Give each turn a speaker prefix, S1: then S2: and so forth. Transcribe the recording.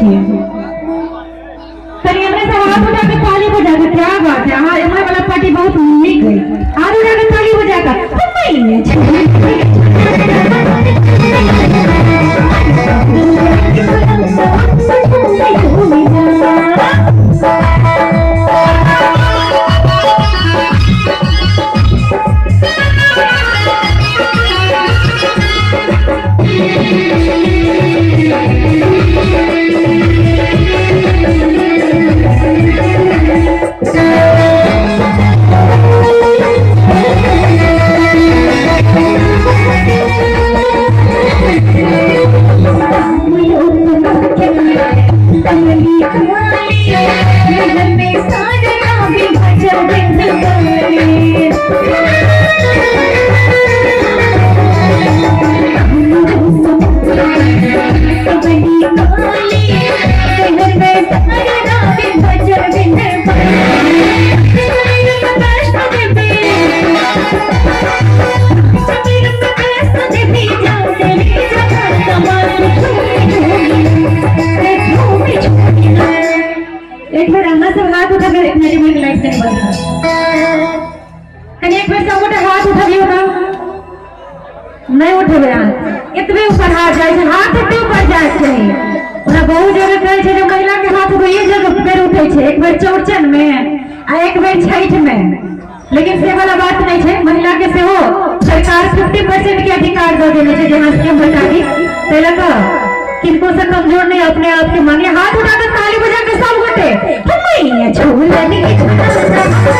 S1: छियै। कनी हमरा सब हाथ उठा के ताली बजा के, क्या बात है, अहाँ एम्हर वाला पार्टी बहुत नीक है। हाथ उठा के ताली बजा के मैया एक बार अहाँ सब हाथ उठा के देखना जे लाइट नहीं बंद। कनी एक बेर सब गोटे हाथ उठबियौ ना, नहीं उठेबै अहाँ, एतबे ऊपर हाथ जाइ छै, हाथ एते ऊपर जाइ छै। ओना बहुत जगह कहै छै जे महिला के हाथ दुइये जगह बेर उठै छै, एक बेर चौड़चन में आ एक बेर छठि में, लेकिन से वाला बात नहीं छै। महिला के सेहो सरकार 50% के अधिकार दऽ देने छै जे अहाँ सबके बता दी, ताहि लऽ कऽ किनको से कमजोर नहीं अपने आप के मानिए। हाथ उठा के ताली बजा के सब गोटे मैया झूलन।